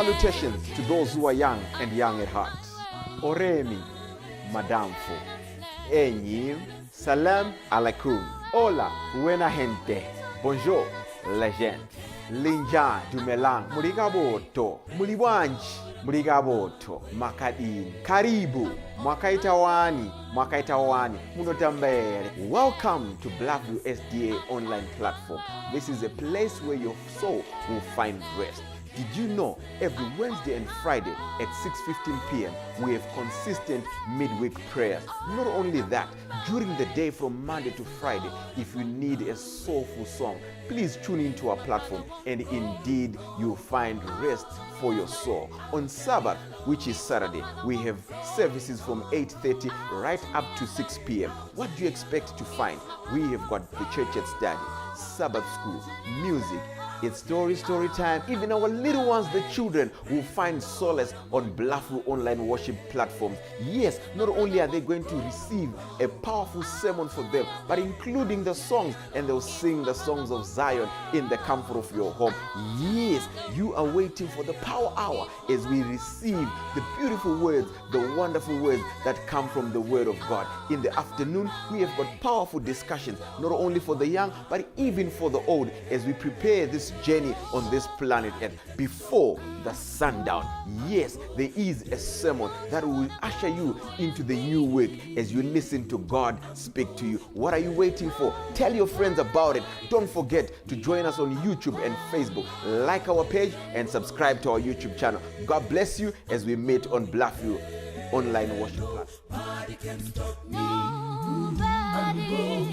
Salutations to those who are young and young at heart. Oremi, Madamfo, Enyi, Salam alaikum, Hola, buena gente, Bonjour, legend, Linja, Dumelang, Murigaboto, Muliwanji, Murigaboto, Makadini, Karibu, Mwakaita wani, Mwakaita wani, Munotamba here. Welcome to Bluffview SDA online platform. This is a place where your soul will find rest. Did you know every Wednesday and Friday at 6:15 p.m. we have consistent midweek prayers? Not only that, during the day from Monday to Friday, if you need a soulful song, please tune into our platform and indeed you'll find rest for your soul. On Sabbath, which is Saturday, we have services from 8:30 right up to 6 p.m. What do you expect to find? We have got the church at study, Sabbath school, music. It's story, story time. Even our little ones, the children, will find solace on Bluffview online worship platforms. Yes, not only are they going to receive a powerful sermon for them, but including the songs, and they'll sing the songs of Zion in the comfort of your home. Yes, you are waiting for the power hour as we receive the beautiful words, the wonderful words that come from the Word of God. In the afternoon, we have got powerful discussions, not only for the young, but even for the old, as we prepare this journey on this planet Earth before the sundown. Yes, there is a sermon that will usher you into the new week as you listen to God speak to you. What are you waiting for? Tell your friends about it. Don't forget to join us on YouTube and Facebook. Like our page and subscribe to our YouTube channel. God bless you as we meet on Bluffview online worship platform. Nobody.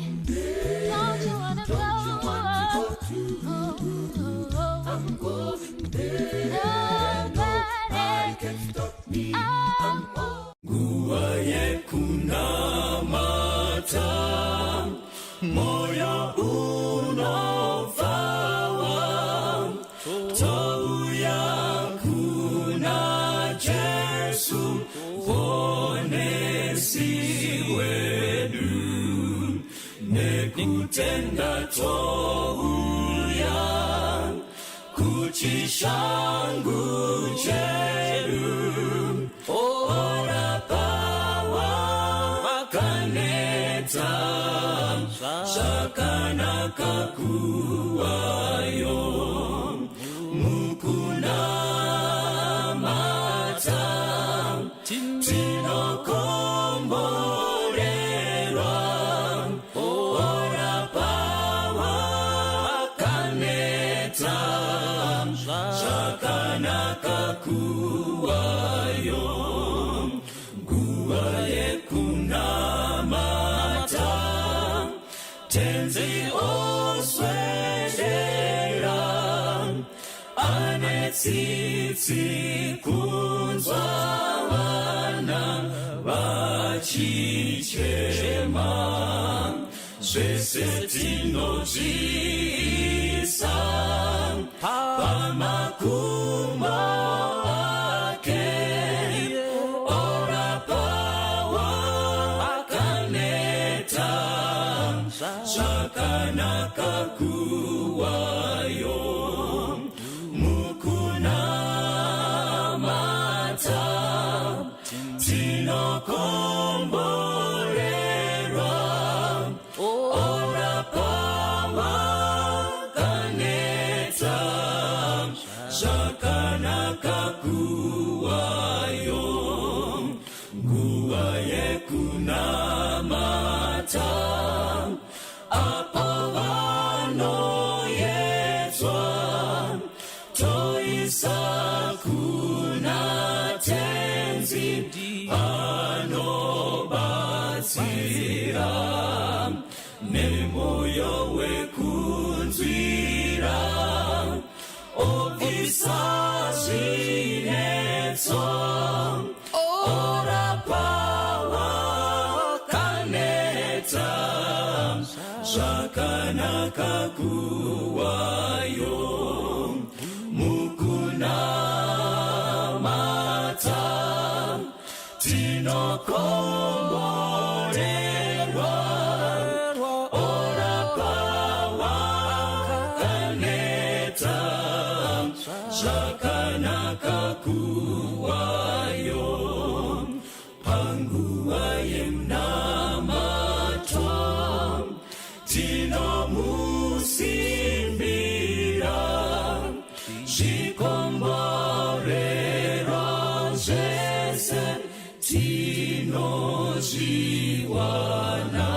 Don't you wanna go? I'm going there. Nobody Can stop me. I'm Nguva yekunamata moyo unofara touya kuna Jesu Muponesi wedu nekutenda touya kuchishangu chedu orapa vakaneta zvakanaka kuvayo mukunamata tinokomborerwa orapa vakaneta zvakanaka kuvayo nguva yekunamata Tenzi oswedera ane tsitsi kunzwa vana vachichema zvese tinozviisa pamakumbo ake orapa vakaneta zvakanaka kuvayo mukunamata tinokomborerwa orapa vakaneta zvakanaka kuvayo nguva yekunamata apo vanoyedzwa toisa kuna Tenzi anobatsira nemoyo wekunzwira obvisa zvinetso orapa vakaneta zvakanaka kuvayo mukunamata tinokomborerwa orapa vakaneta zvakanaka. Zvakanaka kuwayo panguva yemunamato. Tinomusimbira zvikomborero zvese tinozviwana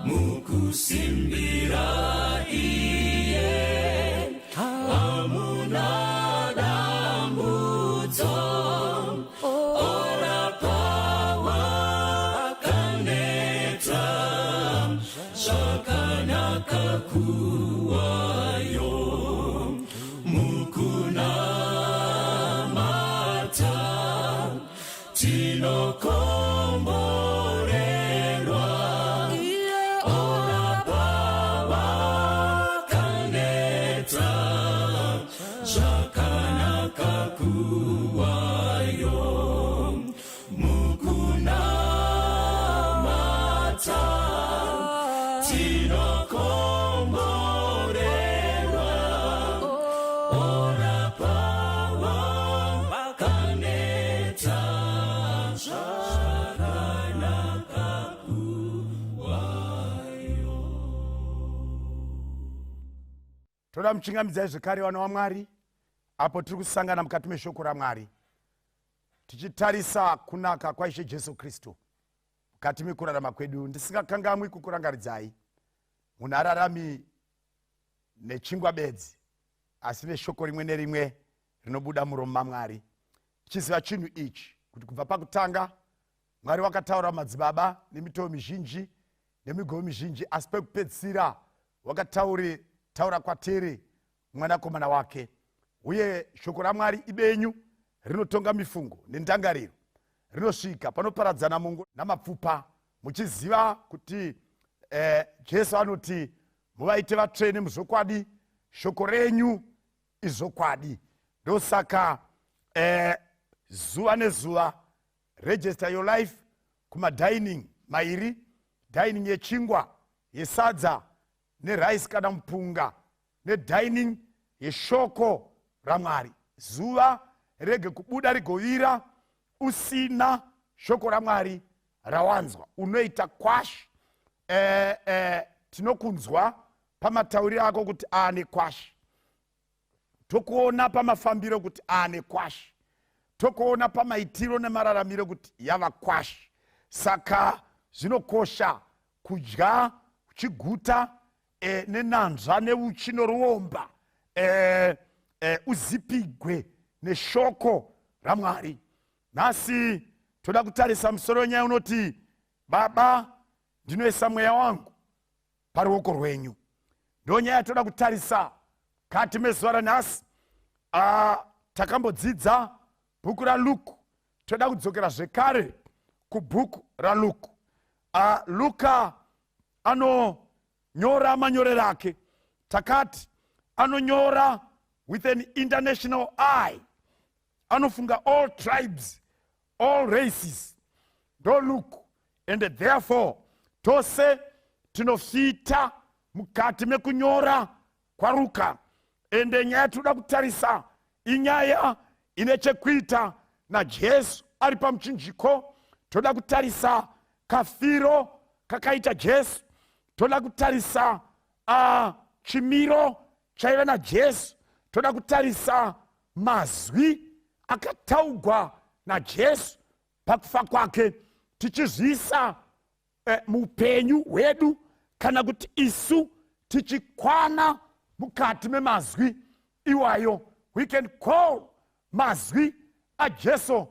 mukusimbira iye. Hamuna dambudzo. Orapa wakaneta. Zvakanaka kuwayo mukunamata. Tinokomborerwa. Orapa wakaneta. Zvakanaka kuwayo mukunamata. Tinokomborerwa. Orapa wakaneta. Zvakanaka kuwayo. Toda muchingamidzai zvekare, vana vaMwari, apo tiri kusangana mukati meshoko raMwari, tichitarisa kunaka kwaIshe Jesu Kristu mukati mekurarama kwedu. Ndisingakangamwi kukurangaridzai, munhu ararami nechingwa bedzi, asi neshoko rimwe nerimwe rinobuda muromo maMwari, tichiziva chinhu ichi kuti kubva pakutanga Mwari wakataura madzibaba nemitoo mizhinji nemigove mizhinji, asi pekupedzisira wakatauri taura kwatiri mwanakomana wake. Uye shoko raMwari ibenyu, rinotonga mifungo nendangariro, rinosvika panoparadzana mungu namapfupa, muchiziva kuti Jesu anoti, "Muvaite vatsvene muzvokwadi, shoko renyu izvokwadi." Ndosaka zuva nezuva register your life kumadining mairi, dining yechingwa, yesadza neraisi kana mupunga, nedining yeshoko raMwari. Zuva rege kubuda rigovira usina shoko raMwari rawanzwa. Unoita kwashi. Tinokunzwa pamatauriro ako kuti aane kwashi, tokuona pamafambiro kuti aane kwashi, tokuona pamaitiro nemararamiro kuti yava kwashi. Saka zvinokosha kudya uchiguta nenanzva neuchi noruomba, uzipigwe neshoko raMwari. Nhasi toda kutarisa musoro wenyaya unoti, "Baba, ndinoisa mweya wangu paruoko rwenyu." Ndo nyaya yatoda kutarisa kati mezuva ranhasi. Takambodzidza bhuku raLuku. Toda kudzokera zvekare kubhuku raLuku. Luka anonyora manyorero ake, takati anonyora with an international eye, anofunga all tribes, all races. Ndo Luke, and therefore tose tinofita mukati mekunyora kwaRuka. Ende nyaya tinoda kutarisa inyaya ine chekuita naJesu ari pamuchinjiko. Toda kutarisa kafiro kakaita Jesu. Toda kutarisa chimiro chaiva naJesu. Toda kutarisa mazwi akataugwa naJesu pakufa kwake, tichizviisa muupenyu hwedu, kana kuti isu tichikwana mukati memazwi iwayo. We can call mazwi aJesu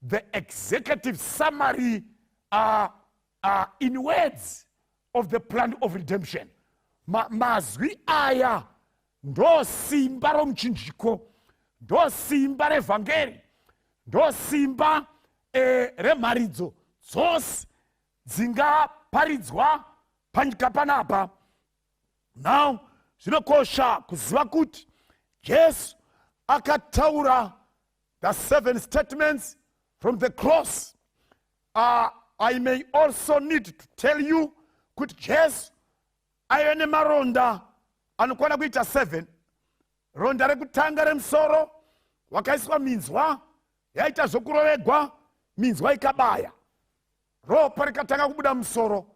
the executive summary in words of the plan of redemption. Mazwi aya ndo simba romuchinjiko, ndo simba revhangeri, ndo simba remharidzo dzose dzingaparidzwa panyika panapa. Now zvinokosha kuziva kuti Jesu akataura the seven statements from the cross. I may also need to tell you kuti Jesu aive nemaronda anokwana kuita 7. Ronda rekutanga remusoro. Wakaiswa minzwa yaita zvokurovegwa, minzwa ikabaya, ropa rikatanga kubuda musoro,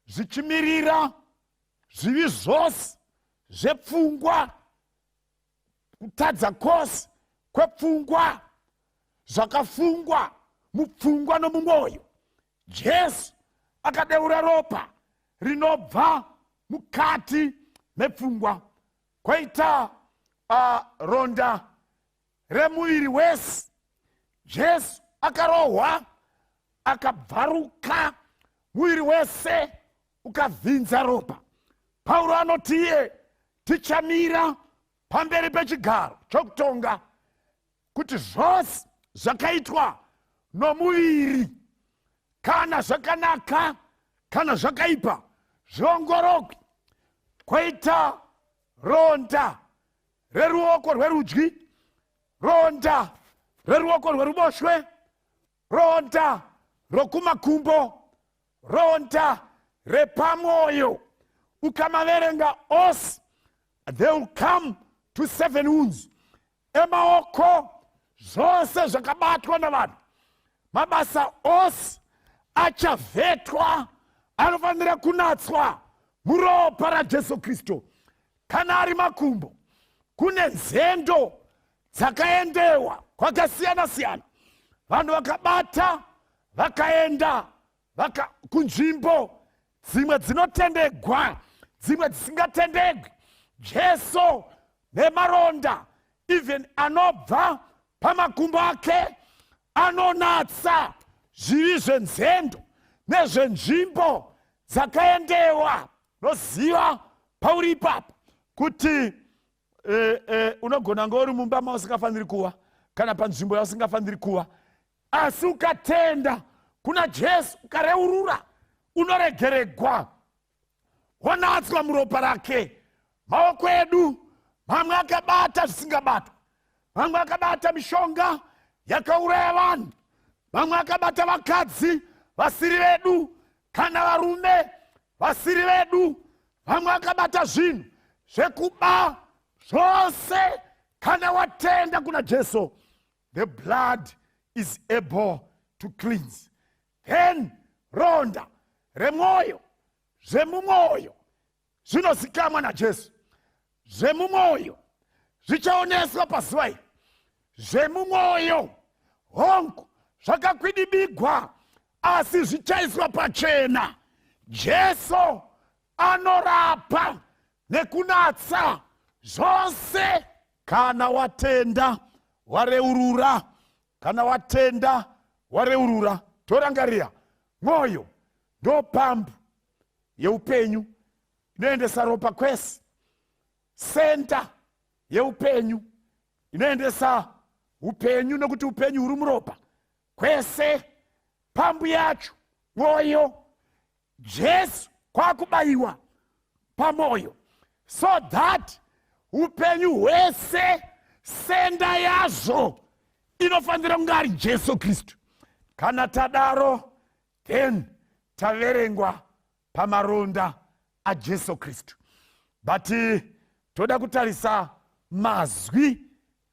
zvichimirira zvivi zvose zvepfungwa, kutadza kwose kwepfungwa, zvakafungwa mupfungwa nomumwoyo. Jesu akadeura ropa rinobva mukati mepfungwa. Kwaita ronda remuviri wese. Jesu akarohwa, akabvaruka muviri wese, ukavhinza ropa. Pauro anoti iye tichamira pamberi pechigaro chokutonga kuti zvose zvakaitwa nomuviri, kana zvakanaka kana zvakaipa, zviongorogwe. Kwoita ronda reruoko rwerudyi, ronda reruoko rweruboshwe, ronda rokumakumbo, ronda repamwoyo. Ukamaverenga ose, they will come to seven wounds. Emaoko, zvose zvakabatwa navanhu, mabasa ose achavhetwa, anofanira kunatswa muropa raJesu Kristu. Kana ari makumbo, kune nzendo dzakaendewa kwakasiyana siyana, vanhu vakabata, vakaenda vaka kunzvimbo dzimwe dzinotendegwa, dzimwe dzisingatendegwi. Jesu nemaronda even anobva pamakumbo ake anonatsa zvivi zvenzendo nezvenzvimbo dzakaendewa. Noziva pauri ipapa kuti unogona nga uri mumba mausingafaniri kuva kana panzvimbo yausingafaniri kuva, asi ukatenda kuna Jesu, ukareurura, unoregeregwa, wonatswa muropa rake. Maoko edu mamwe akabata zvisingabatwa, mamwe akabata mishonga yakauraya vanhu, vamwe akabata vakadzi vasiri vedu kana varume vasiri vedu, vamwe akabata zvinhu zvekuba. Zvose, kana watenda kuna Jesu, the blood is able to cleanse. Then ronda remwoyo, zvemumwoyo zvinozikamwa naJesu. Zvemumwoyo zvichaoneswa pazuva iri. Zvemumwoyo, hongu, zvakakwidibigwa, asi zvichaiswa pachena. Jesu anorapa nekunatsa zvose kana watenda, wareurura. Kana watenda, wareurura. Torangarira mwoyo ndo pambu yeupenyu inoendesa ropa kwese, center yeupenyu inoendesa upenyu, nokuti upenyu huri muropa kwese. Pambu yacho mwoyo. Jesu kwakubayiwa pamwoyo so that upenyu hwese, center yazvo inofanira kunge ari Jesu Kristu. Kana tadaro, then taverengwa pamaronda aJesu Kristu. But toda kutarisa mazwi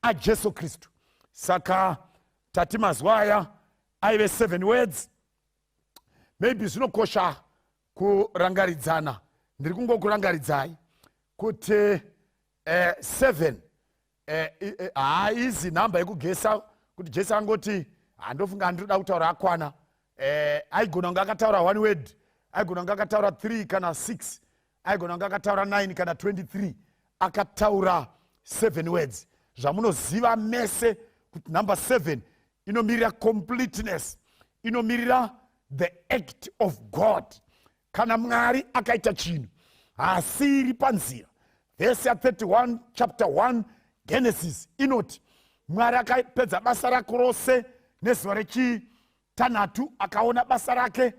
aJesu Kristu. Saka tati mazwi aya aive seven words. Maybe zvinokosha kurangaridzana, ndiri kungokurangaridzai kuti seven haizi nhamba yekugesa kuti Jesu angoti, "Handofunga handinoda kutaura, akwana." Aigona kunge akataura one word, aigona kunge akataura 3 kana 6, aigona kunge akataura 9 kana 23. Akataura seven words. Zvamunoziva mese kuti number 7 inomirira completeness, inomirira the act of God. Kana Mwari akaita chinhu, haasiri panzira. Vhesi ya31 chapter 1 Genesis inoti Mwari akapedza basa rako rose nezuva rechitanhatu, akaona basa rake,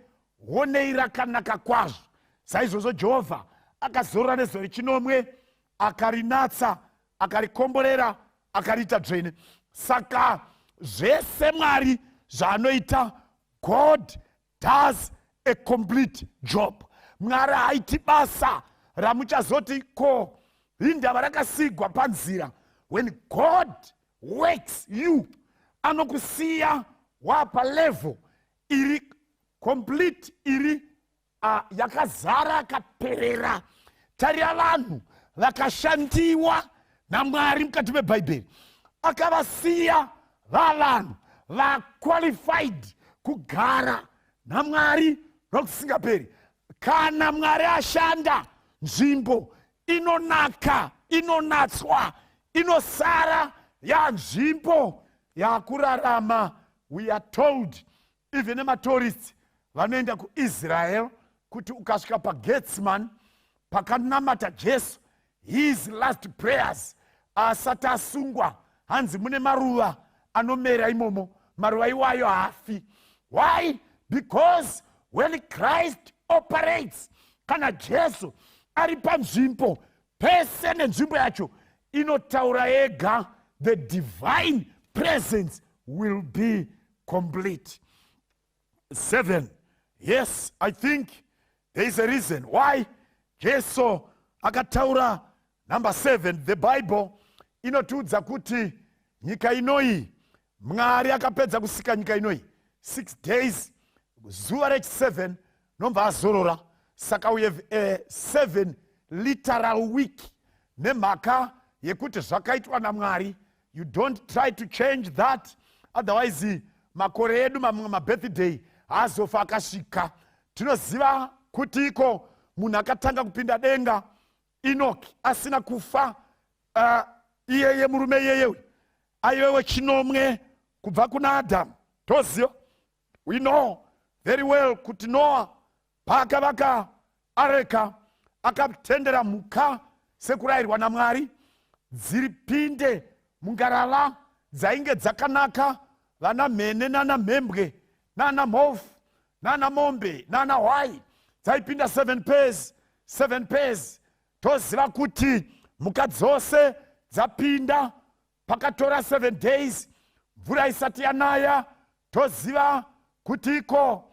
honei rakanaka kwazvo. Saizvozvo Jehovha akazorora nezuva rechinomwe, akarinatsa, akarikomborera, akariita dzvene. Saka zvese Mwari zvaanoita, God does a complete job. Mwari haiti basa ramuchazoti, "Ko, indava rakasigwa panzira?" When God Works you, anokusiya wapalevel iri complete, iri yakazara, akaperera. Tarira vanhu vakashandiwa naMwari mukati mebhaibheri, akavasiya vavanhu vaqualified kugara naMwari nokusingaperi. Kana Mwari ashanda, nzvimbo inonaka, inonatswa, inosara yanzvimbo yakurarama. We are told even nematourists vanoenda kuIsrael kuti ukasvika paGethsemane, pakanamata Jesu his last prayers asati asungwa, hanzi mune maruva anomera imomo. Maruva iwayo haafi. Why? Because when Christ operates, kana Jesu ari panzvimbo pese, nenzvimbo yacho inotaura ega. The divine presence will be complete. Seven, yes, I think there is a reason why Jesu akataura number seven. The Bible inotiudza kuti nyika inoyi, Mwari akapedza kusika nyika inoyi 6 days, zuva rechi7 nobva azorora. Saka we have a seven literal week nemhaka yekuti zvakaitwa naMwari. You don't try to change that, otherwise makore edu mamwe mabirthday haazofa akasvika. Tinoziva kuti iko munhu akatanga kupinda denga, Enoki, asina kufa, iyeye murume iyeyewe aive wechinomwe kubva kuna Adhamu. Toziva, we know very well kuti Noa paakavaka areka, akatendera mhuka sekurayirwa naMwari dziri pinde mungarava dzainge dzakanaka, vana mhene nana mhembwe nana mhofu nana mombe nana hwai, dzaipinda seven pairs, seven pairs. Toziva kuti mhuka dzose dzapinda, pakatora 7 days mvura isati yanaya. Toziva kuti iko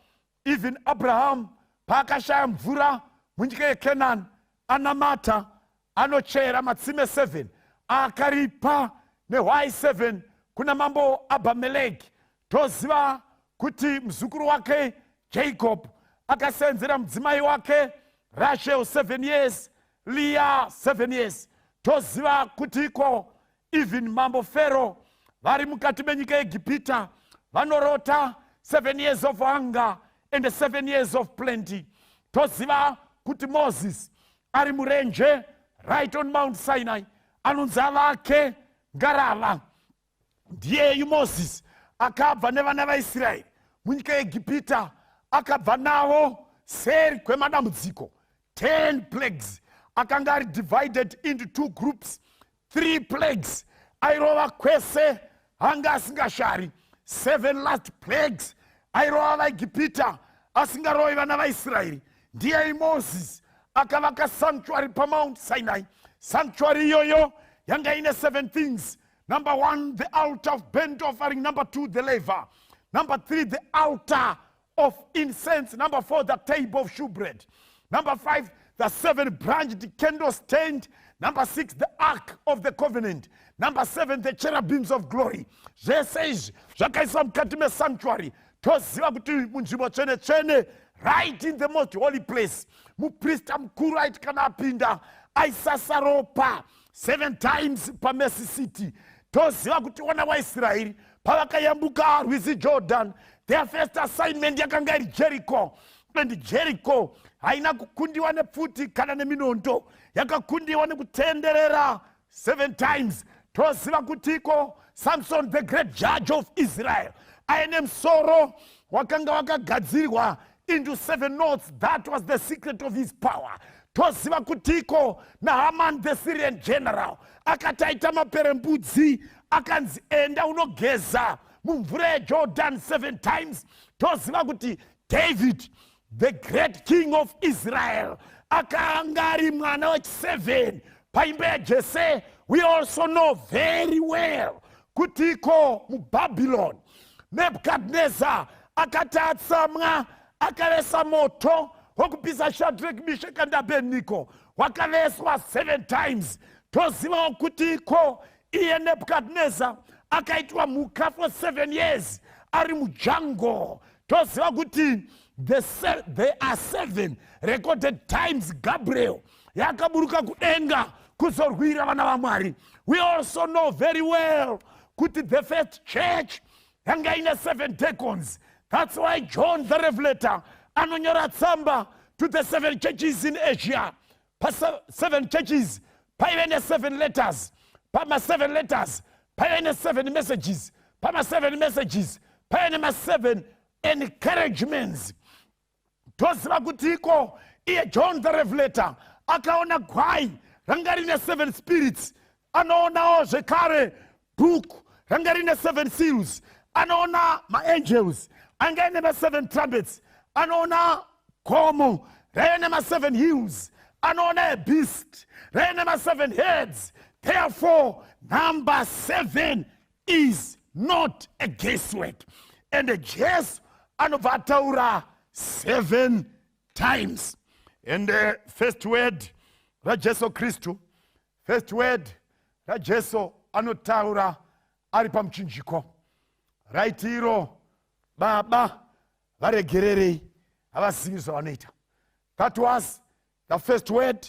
even Abraham paakashaya mvura munyika yeCanaan, anamata, anochera matsime 7, akaripa nehwai 7 kuna mambo Abhameleki. Toziva kuti muzukuru wake Jacob akasenzera mudzimai wake Rachel 7 years, Leah 7 years. Toziva kuti iko even mambo Pharaoh vari mukati menyika yeEgipita vanorota 7 years of hunger and 7 years of plenty. Toziva kuti Moses ari murenje, right on Mount Sinai, anonzi avake ngarava. Ndiyeyu Mozisi akabva nevana vaIsraeri munyika yeEgipita, akabva navo seri kwemadambudziko 10 plagues. Akanga ari divided into two groups. Three plagues airova kwese, anga asingashari. Seven last plagues airova vaEgipita, asingarovi vana vaIsraeri. Ndiyei Mozisi akavaka sanctuary paMount Sinai. Sanctuary iyoyo yanga ine seven things. Number one, the altar of burnt offering. Number two, the laver. Number three, the altar of incense. Number four, the table of shewbread. Number five, the seven branched candle stand. Number six, the ark of the covenant. Number seven, the cherubims of glory. Zvese izvi zvakaiswa mukati mesanctuary. Toziva kuti munzvimbo tsvene tsvene, right in the most holy place, muprista mukuru aiti kana apinda, aisasa ropa seven times pamercy seat. Toziva kuti vana vaIsraeri pavakayambuka rwizi Jordan, their first assignment yakanga iri Jericho, and Jericho haina kukundiwa nepfuti kana neminondo, yakakundiwa nekutenderera seven times. Toziva kuti iko Samson, the great judge of Israel, aine musoro wakanga wakagadzirwa into seven knots. That was the secret of his power. Toziva kuti iko naHaman, the Syrian general, akati aita maperembudzi, akanzi enda unogeza mumvura yeJordan seven times. Toziva kuti David, the great king of Israel, akanga ari mwana wechi7 paimba yaJese. We also know very well kuti iko muBhabhiloni, Nebhukadnezar akati atsamwa, akavesa moto wokupisa Shadrak, Mishak and Abednego, wakaveswa seven times. Tozivawo kuti iko iye Nebhukadnezar Akaitwa mhuka for 7 years ari mujango. Toziva kuti there are seven recorded times Gabriel yakaburuka kudenga kuzorwira vana vaMwari. We also know very well kuti the first church yanga ine seven deacons. That's why John the Revelator anonyora tsamba to the seven churches in Asia. Pa seven churches paive ne-seven letters, pama-seven letters paive ne-seven messages, pama-seven messages paive nema-seven encouragements. Toziva kuti iko iye John the Revelator akaona gwai ranga rine seven spirits, anoonawo zvekare book ranga rine seven seals, anoona maangels anga ine ma-seven trumpets, anoona gomo raive nema-seven hills, anoona a beast raive nema-seven heads. Therefore, number seven is not a guesswork, and Jesu anobva ataura seven times. And the first word raJesu Kristu, first word raJesu anotaura ari pamuchinjiko, raitiro, "Baba, varegererei, havazivi zvavanoita." That was the first word.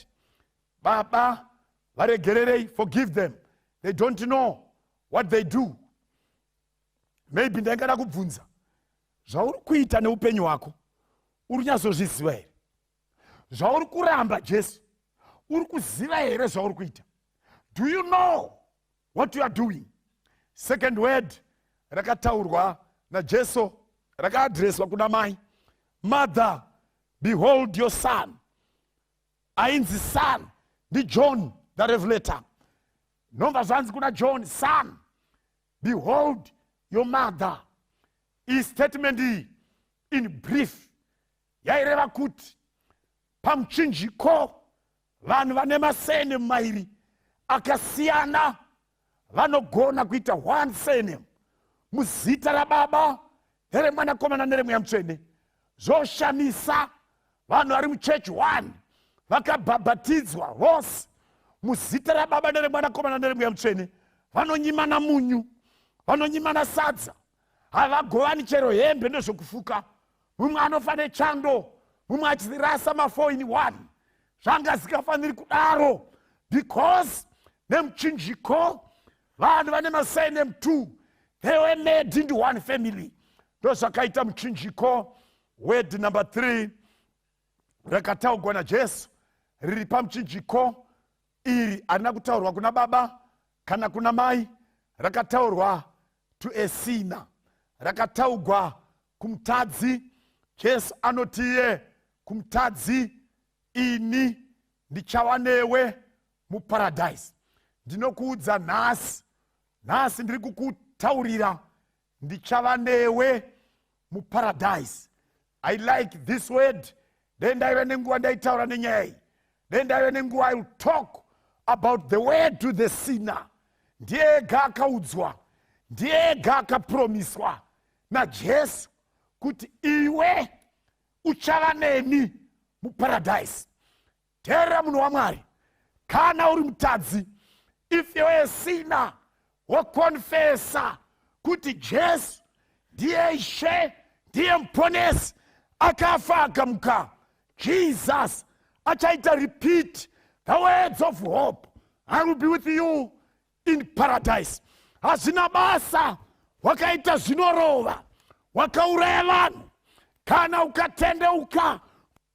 "Baba, varegererei." Forgive them, they don't know what they do. Maybe ndaingada kubvunza, zvauri kuita neupenyu hwako uri kunyatsozviziva here? Zvauri kuramba Jesu, uri kuziva here zvauri kuita? Do you know what you are doing? Second word rakataurwa naJesu rakaadhireswa kuna mai: "Mother, behold your son." Ainzi son ndiJohn the Revelator. Nobva zvanzi kuna John, "Son, behold your mother." Iyi statement iyi, in brief, yaireva kuti pamuchinjiko vanhu vane masurname mairi akasiyana vanogona kuita one surname muzita raBaba neremwanakomana neremweya Mutsvene. Zvoshamisa, vanhu vari muchechi one vakabhabhatidzwa vose muzita raBaba neremwanakomana neremweya Mutsvene, vanonyimana munyu, vanonyimana sadza, havagovani chero hembe nezvokufuka. Mumwe anofa nechando, mumwe achirasa ma4 in 1. Zvanga zvingafaniri kudaro, because nemuchinjiko vanhu vane masurname 2, they were made into one family. Ndo zvakaita muchinjiko. Word number 3 rakataurwa naJesu riri pamuchinjiko iri harina kutaurwa kuna baba kana kuna mai, rakataurwa to a sinner, rakataurwa kumutadzi. Jesu anoti iye kumutadzi, "Ini ndichava newe muparadhaisi." Ndinokuudza nhasi, nhasi ndiri kukutaurira, ndichava newe muparadhaisi. I like this word. Dei ndaive nenguva ndaitaura nenyaya iyi, dei ndaive nenguva, I will talk about the word to the sinner. Ndiye ega akaudzwa, ndiye ega akapromiswa naJesu kuti, "Iwe uchava neni muparadhaisi." Teerera, munhu waMwari, kana uri mutadzi, if you are a sinner, wokonfesa kuti Jesu ndiye Ishe, ndiye Muponesi, akafa akamuka, Jesus achaita repeat the words of hope: "I will be with you in paradise." Hazvina basa wakaita zvinorova, wakauraya vanhu, kana ukatendeuka,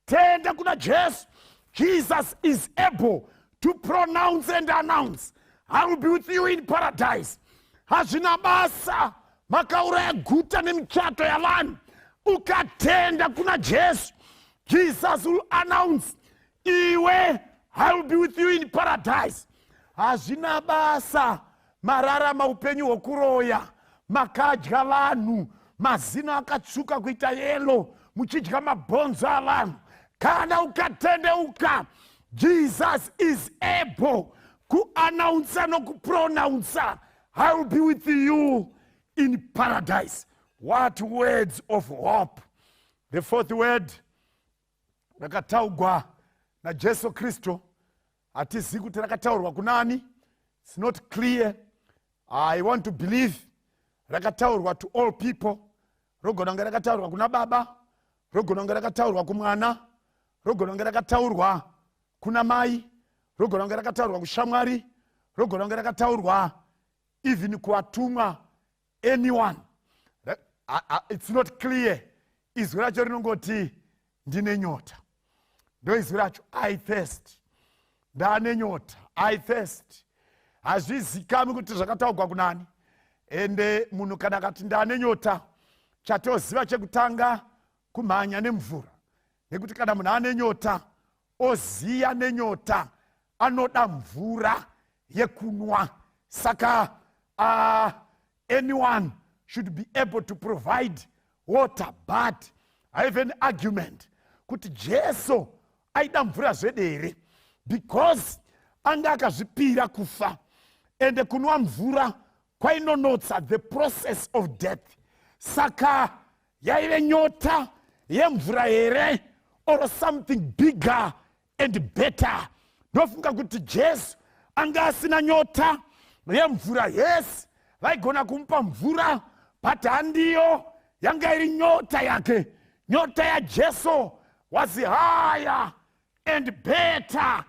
tenda kuna Jesu, Jesus is able to pronounce and announce, "I will be with you in paradise." Hazvina basa makauraya guta nemichato yavanhu, ukatenda kuna Jesu, Jesus will announce, "Iwe, I will be with you in paradise." Hazvina basa mararama upenyu hwokuroya, makadya vanhu, mazino akatsvuka kuita yellow, muchidya mabhonzo avanhu, kana ukatendeuka, Jesus is able kuannounsa nokupronounsa, "I will be with you in paradise." What words of hope! The fourth word rakataurwa naJesu Kristu, hatizivi kuti rakataurwa kunani, it's not clear. I want to believe rakataurwa to all people. Rogona kunge rakataurwa kuna baba, rogona kunge rakataurwa kumwana, rogona kunge rakataurwa kuna mai, rogona kunge rakataurwa kushamwari, rogona kunge rakataurwa even kuvatumwa, anyone. It's not clear. Izwi racho rinongoti, "Ndine nyota." Ndo izwi racho, "I thirst." Ndane nyota, I thirst. Hazvizikami kuti zvakataurwa kunani. Ende munhu kana akati, "Ndane nyota," chatoziva chekutanga kumhanya nemvura, nekuti kana munhu ane nyota, oziya nenyota, anoda mvura yekunwa. Saka anyone should be able to provide water. But I have an argument kuti Jesu aida mvura zvede here, because anga akazvipira kufa, ende kunwa mvura kwainonotsa the process of death. Saka yaive nyota yemvura here or something bigger and better? Ndofunga kuti Jesu anga asina nyota yemvura. Yes, vaigona kumupa mvura, but handiyo yanga iri nyota yake. Nyota yaJesu was higher and better.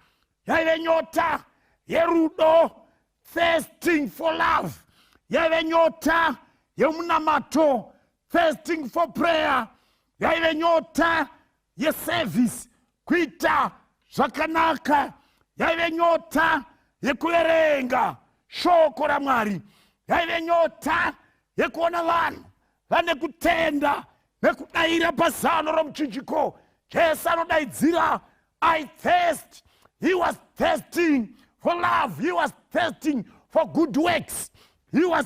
Yaive nyota yerudo, thirsting for love. Yaive nyota yemunamato, thirsting for prayer. Yaive nyota yeservice, kuita zvakanaka. Yaive nyota yekuverenga shoko raMwari. Yaive nyota yekuona vanhu vane kutenda nekudayira pazano romuchinjiko. Jesu anodaidzira, "I thirst." He was thirsting for love. He was thirsting for good works. He was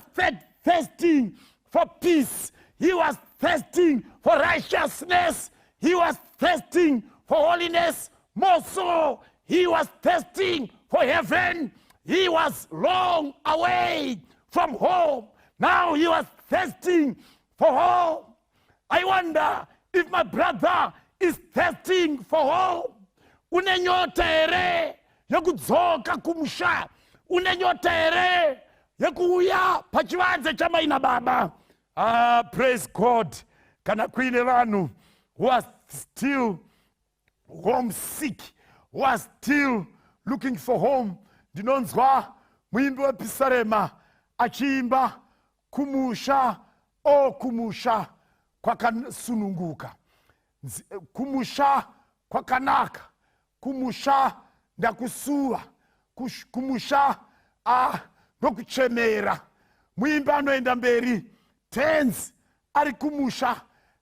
thirsting for peace. He was thirsting for righteousness. He was thirsting for holiness. More so, he was thirsting for heaven. He was long away from home. Now he was thirsting for home. I wonder if my brother is thirsting for home. Une nyota here yekudzoka kumusha? Une nyota here yekuuya pachivanze chamai nababa? Ah, praise God. Kana kuine vanhu who are still homesick, who are still looking for home, ndinonzwa muimbi wepisarema achiimba, "Kumusha, o kumusha kwakasununguka, kumusha kwakanaka, kumusha ndakusuwa, kumusha ndokuchemera." Muimbi anoenda mberi, tenzi ari kumusha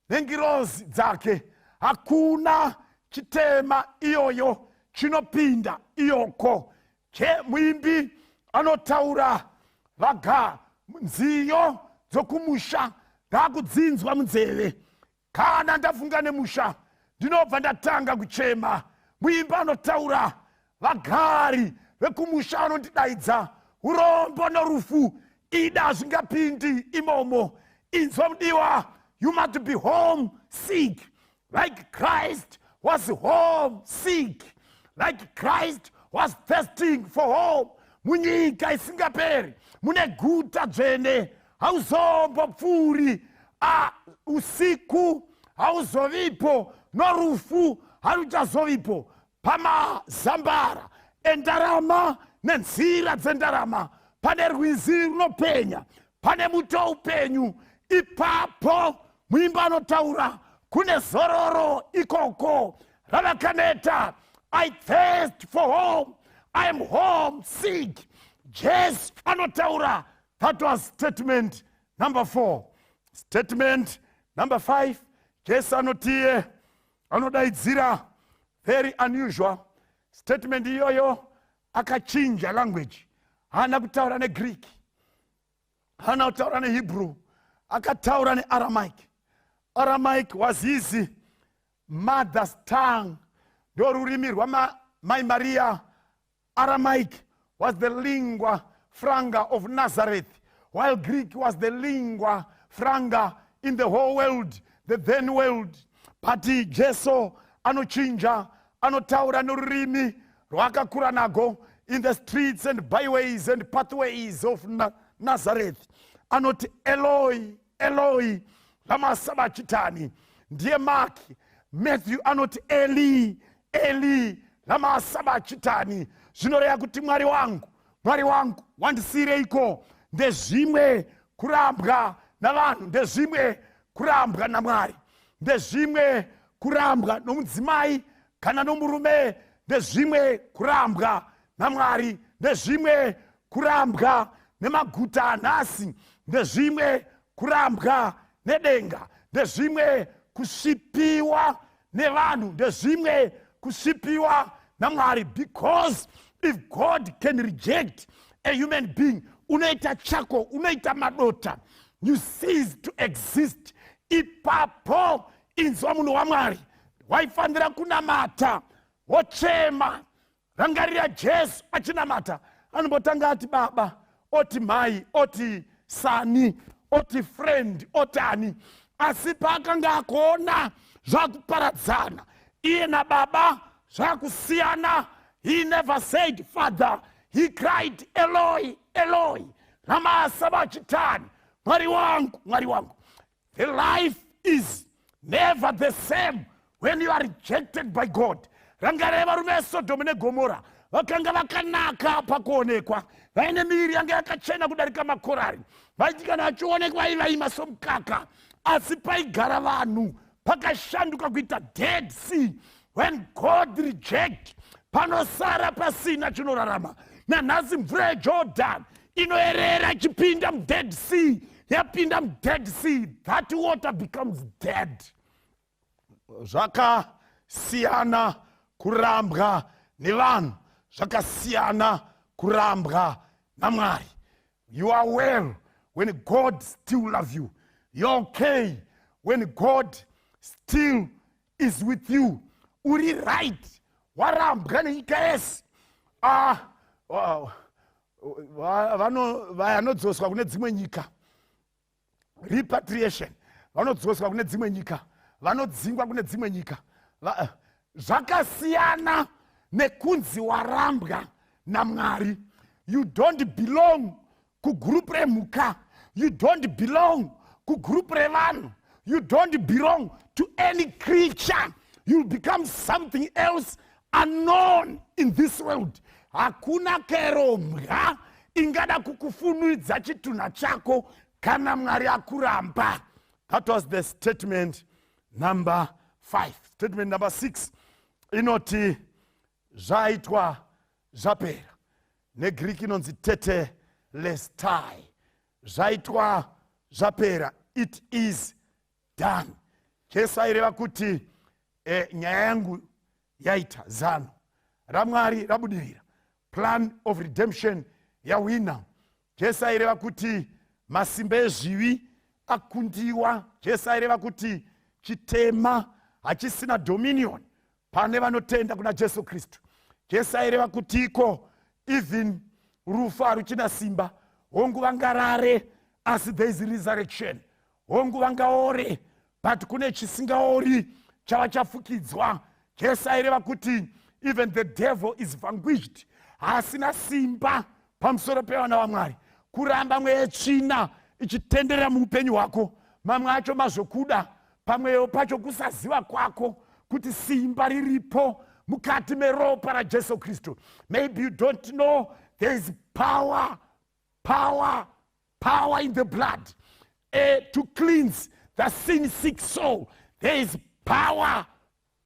nengirozi dzake, hakuna chitema iyoyo chinopinda iyoko. Che muimbi anotaura vaga nziyo dzokumusha ndakudzinzwa munzeve. Kana ndafunga nemusha, ndinobva ndatanga kuchema. Muimbi anotaura, vagari vekumusha vanondidaidza, urombo norufu ida hazvingapindi imomo. Inzwa mudiwa, you must be home sick like Christ was home sick, like Christ was thirsting for home. Munyika isingaperi mune guta dzvene, hauzombopfuuri. Usiku hauzovipo, norufu haruchazovipo. Pamazambara endarama nenzira dzendarama pane rwizi runopenya, pane muto upenyu ipapo. Muimbi anotaura, kune zororo ikoko ravakaneta. I thirst for home. I am home sick. Jesu anotaura. That was statement number four. Statement number five, Jesu anotiye anodaidzira, very unusual statement iyoyo. Akachinja language. Haana kutaura neGreek, haana kutaura neHebrew, akataura neAramaic. Aramaic was his mother's tongue, ndo rurimi rwamai Maria. Aramaic was the lingua franca of Nazareth, while Greek was the lingua franca in the whole world, the then world. But Jesu anochinja, anotaura norurimi rwaakakura nago in the streets and byways and pathways of Nazareth anoti, "Eloi, Eloi, lama sabachitani." Ndiye Mark. Matthew anoti, "Eli, Eli, lama sabachitani." Zvinoreva kuti, "Mwari wangu, Mwari wangu, wandisiyireiko?" Ndezvimwe kurambwa navanhu, ndezvimwe kurambwa naMwari, ndezvimwe kurambwa nomudzimai kana nomurume, ndezvimwe kurambwa naMwari, ndezvimwe kurambwa nemaguta anhasi, ndezvimwe kurambwa nedenga, ndezvimwe kusvipiwa nevanhu, ndezvimwe kusvipiwa naMwari. Because if God can reject a human being, unoita chako, unoita madota, you cease to exist ipapo. Inzwa, munhu waMwari, waifanira kunamata wochema. Rangarira Jesu achinamata, anombotanga ati baba, oti mai, oti son, oti friend, otani. Asi paakanga akuona zvakuparadzana iye nababa, zvakusiyana, he never said, "Father." He cried, "Eloi, Eloi, lama sabachitani." Mwari wangu, Mwari wangu. The life is never the same when you are rejected by God. Rangarai varume veSodhomu neGomora, vakanga vakanaka pakuonekwa, vaine miviri yanga yakachena kudarika makorari. Vaiti kana vachionekwa vaivaima somukaka, asi paigara vanhu pakashanduka kuita Dead Sea. When God reject, panosara pasina chinorarama. Nanhasi mvura yeJordan inoerera ichipinda muDead Sea. Yapinda muDead Sea, that water becomes dead. Zvakasiyana kurambwa nevanhu, zvakasiyana kurambwa naMwari. You are well when God still love you. You're okay when God still is with you. Uri right warambwa nenyika yese. Ah, vanodzoswa kune dzimwe nyika, repatriation, vanodzoswa kune dzimwe nyika, vanodzingwa kune dzimwe nyika. Zvakasiyana nekunzi warambwa naMwari. You don't belong kugurupu remhuka, you don't belong kugurupu revanhu, you don't belong to any creature. You become something else unknown in this world. Hakuna kero mbwa ingada kukufunidza chitunha chako kana Mwari akuramba. That was the statement number five. Statement number six inoti, "Zvaitwa zvapera." NeGreek inonzi tetelestai, zvaitwa zvapera, it is done. Jesu aireva kuti nyaya yangu yaita, zano raMwari rabudirira, plan of redemption yawina. Jesu aireva kuti masimba ezvivi akundiwa. Jesu aireva kuti chitema hachisina dominion pane vanotenda kuna Jesu Kristu. Jesu aireva kuti iko even rufu haruchina simba. Hongu vangarare, asi there is resurrection. Hongu vangaore, but kune chisingaori chava chafukidzwa. Jesu aireva kuti even the devil is vanquished, haasina simba pamusoro pevana vaMwari. Kuramba mweya tsvina ichitenderera muupenyu hwako, mamwe acho mazvokuda, pamwewo pacho kusaziva kwako kuti simba riripo mukati meropa raJesu Kristu. Maybe you don't know there is power, power, power in the blood to cleanse the sin sick soul. There is power,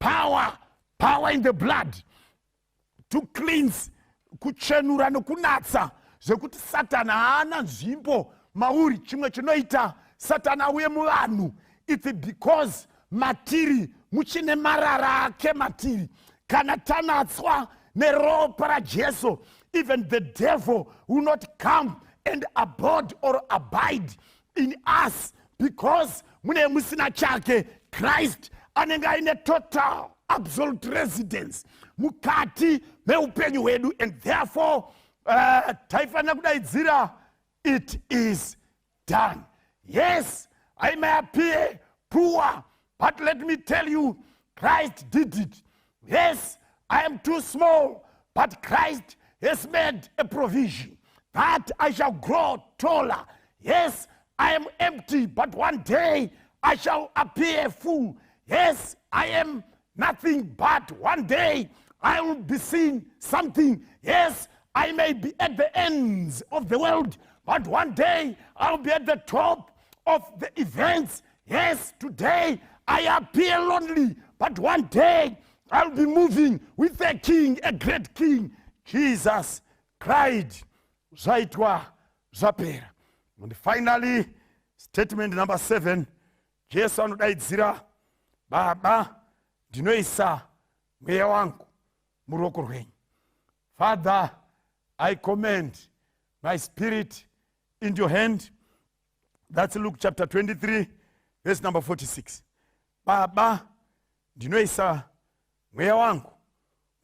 power, power in the blood to cleanse, kuchenura nokunatsa, zvekuti Satani haana nzvimbo mauri. Chimwe chinoita Satani auye muvanhu, it's because matiri muchine marara ake matiri. Kana tanatswa neropa raJesu, even the devil will not come and abode or abide in us, because mune musina chake. Christ anenge aine total, absolute residence mukati meupenyu hwedu, and therefore taifanira kudaidzira, "It is done." Yes, I may appear poor, but let me tell you, Christ did it. Yes, I am too small, but Christ has made a provision. But I shall grow taller. Yes, I am empty, but one day I shall appear full. Yes, I am nothing, but one day I will be seen something. Yes, I may be at the ends of the world, but one day I'll be at the top of the events. Yes, today I appear lonely, but one day I'll be moving with a king, a great king. Jesus cried, zvaitwa zvapera. And finally, statement number 7, Jesu anodaidzira, Baba, ndinoisa mweya wangu muruoko rwenyu. Father, I commend my spirit into your hand. That's Luke chapter 23, verse number 46. Baba, ndinoisa mweya wangu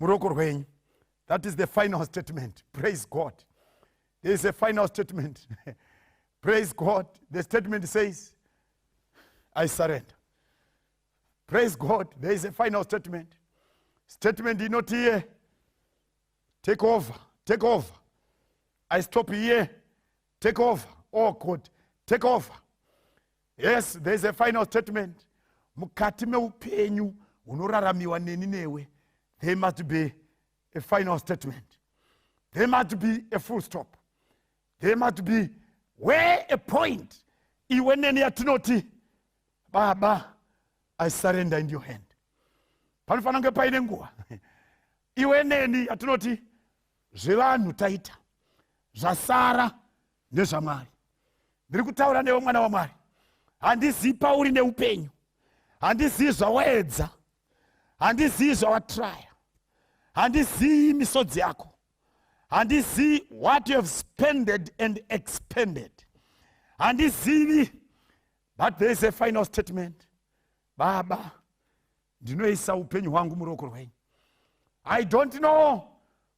muruoko rwenyu. That is the final statement. Praise God. There is a final statement. Praise God. The statement says, I surrender. Praise God. There is a final statement. Statement inoti here, take over, take over. I stop here, take over. Oh God, take over. Yes, there is a final statement. Mukati meupenyu hunoraramiwa neni newe, there must be a final statement. There must be a full stop. There must be where a point iwe neni yatinoti, Baba, I surrender in your hand. Panofanira kunge paine nguva iwe neni yatinoti zvevanhu taita, zvasara ndezvaMwari. Ndiri kutaura newe, mwana waMwari. Handizii pauri neupenyu, handizii zvawaedza, handizii zvawatraya, handizii misodzi yako, handizii what you have spended and expended, handizivi, but there is a final statement. Baba, ndinoisa upenyu hwangu muruoko rwenyu. I don't know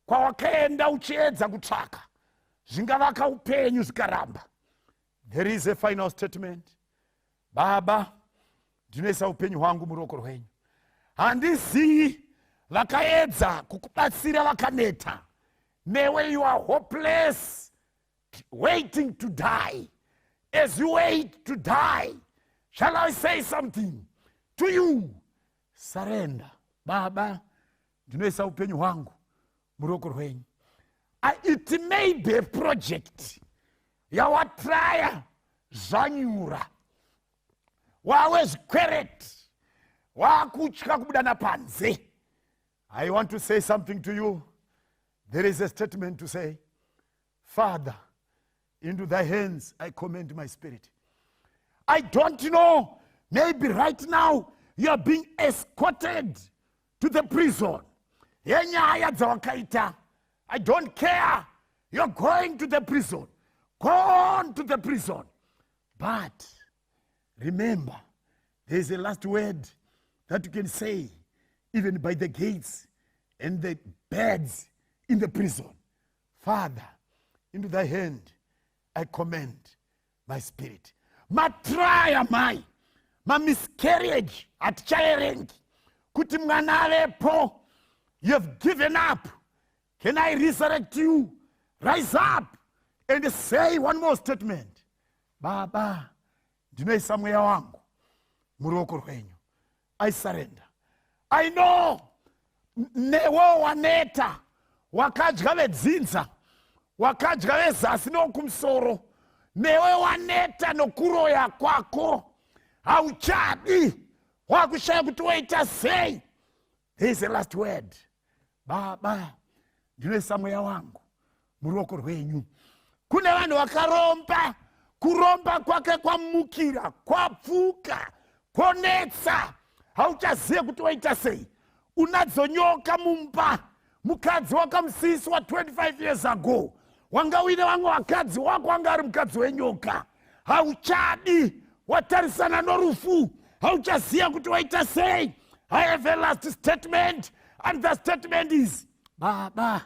kwawakaenda uchiedza kutsvaka zvingavaka upenyu, zvikaramba. There is a final statement. Baba, ndinoisa upenyu hwangu muruoko rwenyu. Handizii vakaedza kukubatsira vakaneta newe. You are hopeless, waiting to die. As you wait to die, shall I say something to you? Surrender. Baba, ndinoisa upenyu hwangu muruoko rwenyu. It may be a project yawatraya, zvanyura, wawe zvikwereti, wakutya kubuda napanze. I want to say something to you. There is a statement to say, "Father, into thy hands I commend my spirit." I don't know, maybe right now you are being escorted to the prison yenyaya dzawakaita. I don't care, you're going to the prison. Go on to the prison, but remember, there's a last word that you can say even by the gates and the beds in the prison: "Father, into thy hand I commend my spirit." Matraya mai mamiscarriage, hatichaerengi kuti mwana avepo. You have given up. Can I resurrect you? Rise up and say one more statement: "Baba, ndinoisa mweya wangu muruoko rwenyu. I surrender." I know newe waneta, wakadya vedzinza, wakadya vezasi nokumusoro. Newe waneta nokuroya kwako, hauchadi, wakushaya kuti woita sei. There is a last word: "Baba, ndinoisa mweya wangu muruoko rwenyu." Kune vanhu vakaromba, kuromba kwake kwamukira, kwapfuka, kwonetsa, hauchazive kuti waita sei. Unadzo nyoka mumba, mukadzi wakamusiswa 25 years ago, wanga uine vamwe vakadzi wako, wanga ari mukadzi wenyoka. Hauchadi, watarisana norufu, hauchaziva kuti waita sei. I have a last statement, and the statement is, "Baba,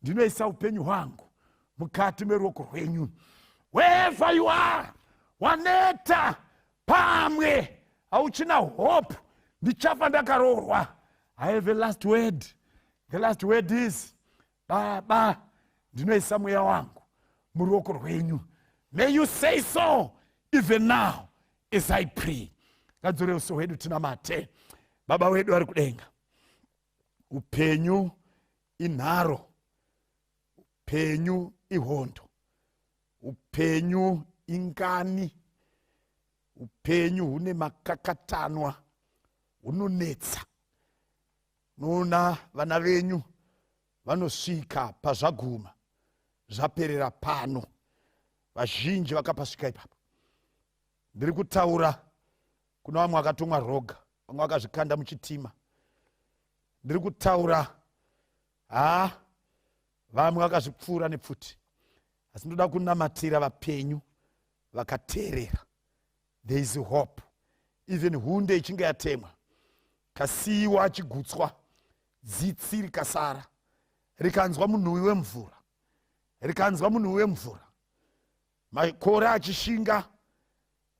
ndinoisa upenyu hwangu mukati meruoko rwenyu." Wherever you are, waneta, pamwe hauchina hope, ndichafa ndakaroorwa. I have a last word. The last word is, "Baba, ndinoisa mweya wangu muruoko rwenyu." Muruoko rwenyu. May you say so even now as I pray. Ngadzore uso hwedu tinamate. Baba wedu ari kudenga, upenyu inharo, upenyu ihondo, upenyu ingani, upenyu hune makakatanwa, hunonetsa. Noona vana venyu vanosvika pazvaguma, zvaperera pano. Vazhinji vakapasvika ipapo. Ndiri kutaura kuna vamwe vakatomwa roga, vamwe vakazvikanda muchitima. Ndiri kutaura ha vamwe vakazvipfuura nepfuti, asi ndoda kunamatira vapenyu vakateerera. There is hope. Even hunde ichinge yatemwa, kasiyiwa achigutswa, dzitsi rikasara, rikanzwa munhuwi wemvura, rikanzwa munhuwi wemvura, makore achishinga,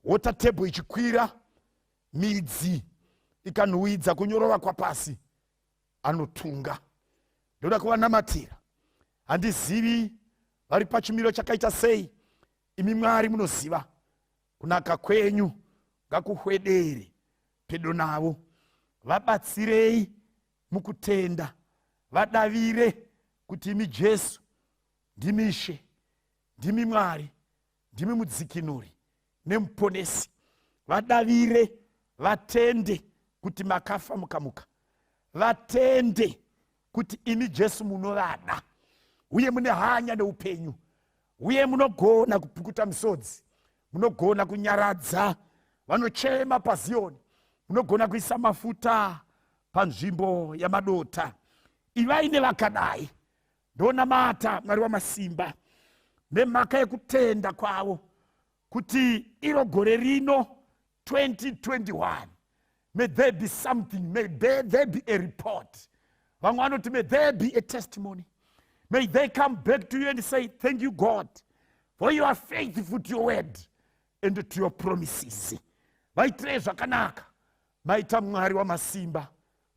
water table ichikwira, midzi ikanhuwidza kunyorova kwapasi, anotunga. Ndoda kuvanamatira. Handizivi vari pachimiro chakaita sei. Imi Mwari munoziva. Kunaka kwenyu ngakuhwedere pedo navo. Vabatsirei mukutenda, vadavire kuti imi Jesu ndimi Ishe, ndimi Mwari, ndimi mudzikinuri nemuponesi. Vadavire, vatende kuti makafa mukamuka. Vatende kuti imi Jesu munovada uye mune hanya neupenyu, uye munogona kupukuta misodzi, munogona kunyaradza vanochema paZiyoni, munogona kuisa mafuta panzvimbo yamadota. Ivai nevakadai. Ndonamata Mwari wamasimba, nemhaka yekutenda kwavo kuti iro gore rino 2021, may there be something, may there be a report. Vamwe vanoti may there be a testimony. May they come back to you and say, "Thank you, God, for you are faithful to your word and to your promises." Vaitirei zvakanaka. Maita, Mwari wamasimba,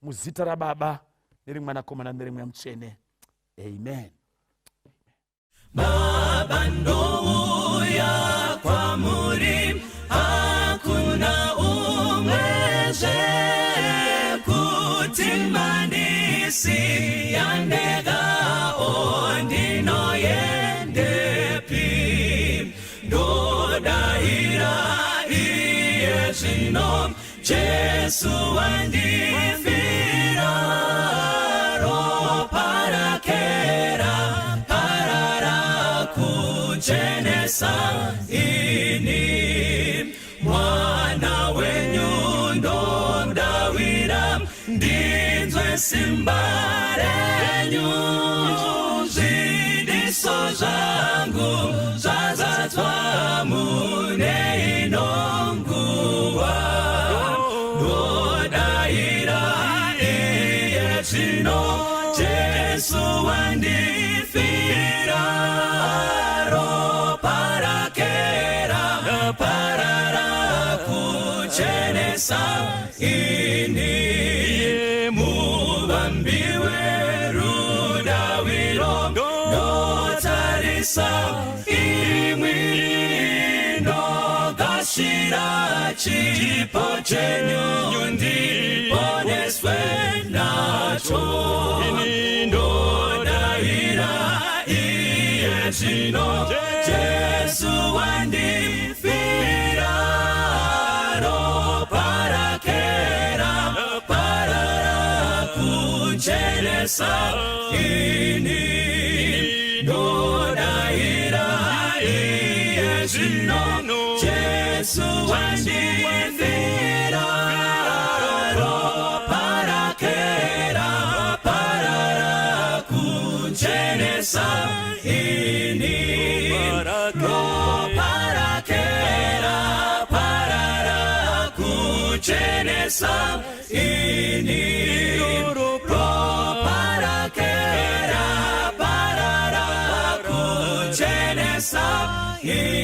muzita raBaba neremwanakomana neremweya Mutsvene, amen. Baba, ndouya kwamuri, hakuna umwezve kuti mandisiya ndega. O, ndinoyendepi? Ndodayira iye zvino, Jesu wandifira, ropa rake raparara kuchenesa ini. Mwana wenyu ndodawira, ndinzwe simba renyu. Zvidiso zvangu zvazadzwa mune ino nguva. Ndodayira iye zvino, Jesu wandifira, ropa rake raparara kuchenesa ini. Muvambi werudawiro, ndotarisa imwi, ndogashira chipo chenyu, ndiponeswe nacho. Ndodayira iye zvino, Jesu wandifira, ropa rake raparara kuchenesa ini. Ndodayira iye zvino, Jesu wandifira, ropa rake raparara kuchenesa ini. Ropa rake raparara kuchenesa ini. Ropa rake raparara kuchenesa ini.